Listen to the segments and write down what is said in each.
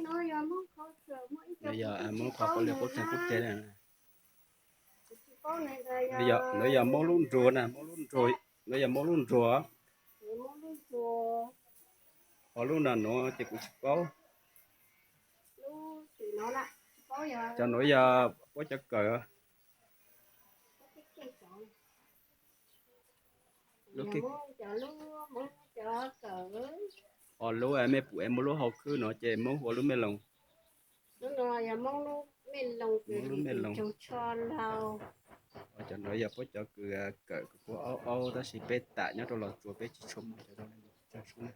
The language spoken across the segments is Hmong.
Nov yog Hmoob qhov qub teg qub teg na. Nov yog Hmoob lub nruas na, Hmoob lub nruas, nov yog Hmoob lub nruas. Ho lub no nuav ces kuv tsis paub. Cov nuav yog puab cov kawm. Ho lub mej pum es muaj lub hauv khwb no ces Hmoob hu ua lub mej loos. Lub mej loos. Cov nuav yog puab cov kws kawm kws puab aub aub tab sis peb tam nyob rau Los Tsuas peb tsis tshua muaj cov zoo li no.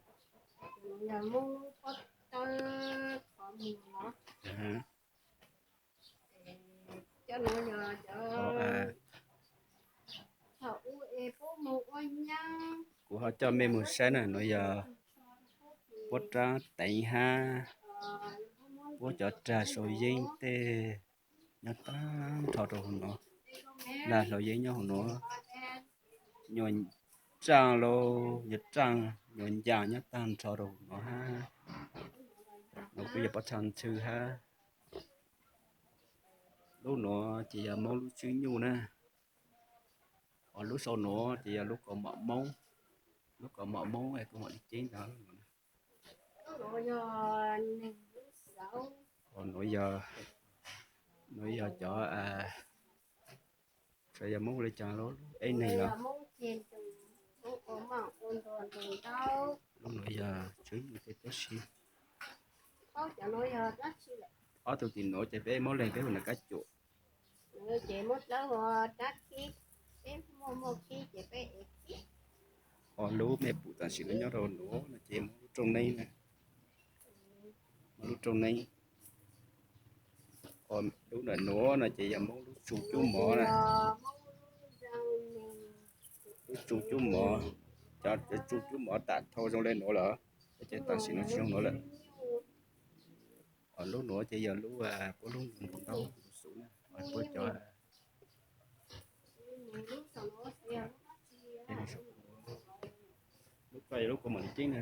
Kuv ho coj mej mus saib na, nuav yog puab raab teev hab puab cov rag sau yeeb tej nyob tag nrho rau hauv nuav. Lag hlau yeeb nyob hauv nuav, nyuag tsaaj lauj, nyuag tsaaj nyuag ncaas nyob tag nrho rau hauv nuav hab. Nuav kuj yog pob txha ntxhw hab. Lub nuav ces yog Moob lub tswb nyuj na. Ho lub sau nuav ces yog lub kaus mom Moob, lub kaus mom Moob es kuv mam li ceeb ntawd. Ho nuav yog, nuav yog cov, xyov yog Moob hu le caag, lub eb neeg los. Lub nuav yog tswb nyuj tej tuab si. Ob tug tim nuav ces peb muab leeg peb hu na kab cuam. Ho lub mej pum tam sim no nyob rau nuav no ces Moob lub rooj neeb na. Moob lub rooj neeb. Ho lub ntawm nuav no ces yog Moob lub tsu cub mov na. Lub tsu cub mov, cov tsu cub mov tam dhau zoo le nuav lawm, ces tam sim no tsis zoo nuav lawm. Ho lub nuav ces yog lub, puab lub ntaub xuv na, puab cov lub ko yog lub kaus mom ceeb na.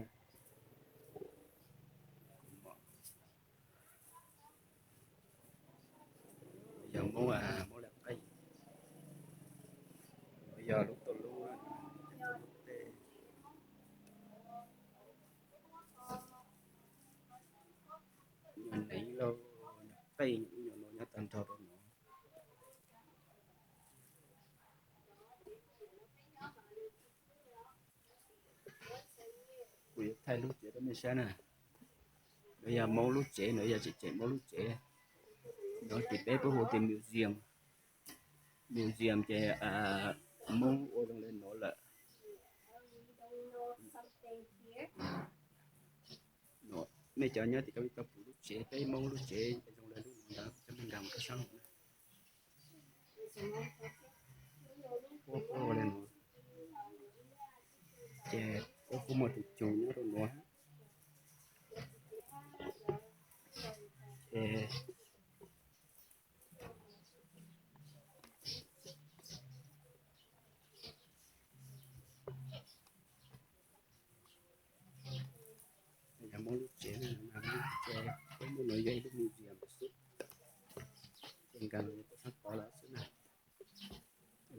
Yog Moob, Moob laj qeej. Yog lub tuj lub, nyuag neev lauj, nyuag qeej, nyuag nuav nyob tag nrho rau nuav. Kuv yuav thaij lub tsev rau mej saib na. Nuav yog Moob lub tsev, nuav yog tseem tseem Moob lub tsev. Nuav ces peb puab hu tias museum. Museum ces Moob ua zoo le nuav lawm. Mej cov nyob tim koj tau pum lub tsev, peb Moob lub tsev zoo le lub nuav ntawd, cov mej nkaag mus rau saab hauv na. Puab ua le nuav, ces puab kuj muaj tus cug nyob rau nuav. Ces yog Moob lub tsev, ces puab muaj nuav yog ib lub museum xwb, ces nkaag mus rau saab tod lawm xwb na.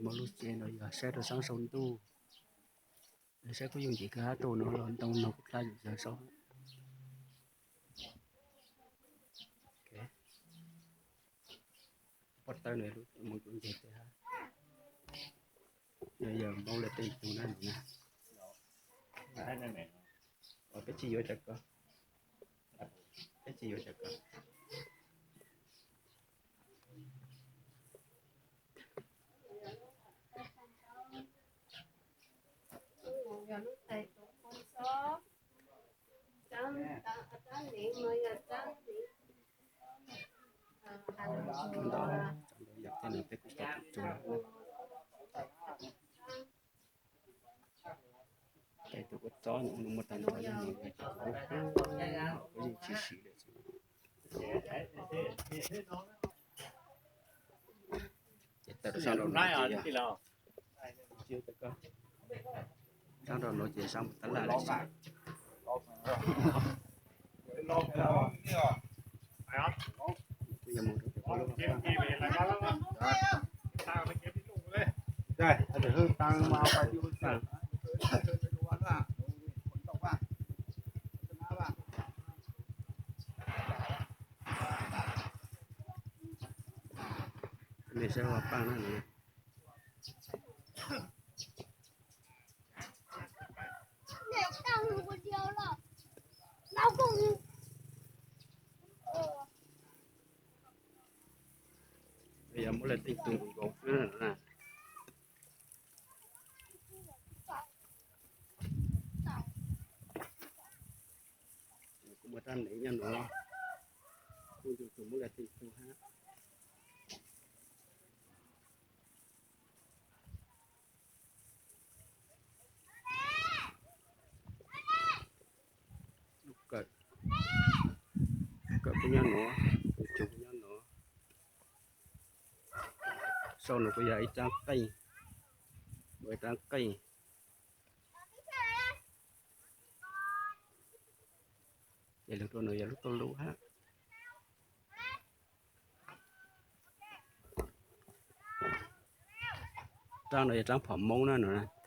Moob lub tsev no yog saib rau saab saum ntuj, saib kuj yooj yim kawg hab, tuaj nuav los ntoo nog kuj dlha yus yog saib. Pob tawb no mus cuag ntseg teb hab. Yog Moob le tej tug na, peb tsis yuav cov ko, peb tsis yuav cov ko. Ntau, ntau yam tej no peb kuj tau pum tsuag. Tej tus ua txob no muaj tag nrho, kuv yeej tsis siv lawm. Ces tawm rau saab nraum no ces yog, saab nraum no ces saab mus tab laj lawm xwb. Nej saib ua paaj na. Yog muab lawv tej tug nkaus xwb na. Kuv muaj rab nev nyob nuav, kuj yog tug muab lawv tej tug hab. Kawm kuj nyob nuav, tus tsuag kuj nyob nuav. Sau nuav kuj yog ib tsaab qeej, ua ib tsaab qeej. Ces lug rua nuav yog lub tauj lub hab. Tsaab nuav yog tsaab phom Moob na nuav.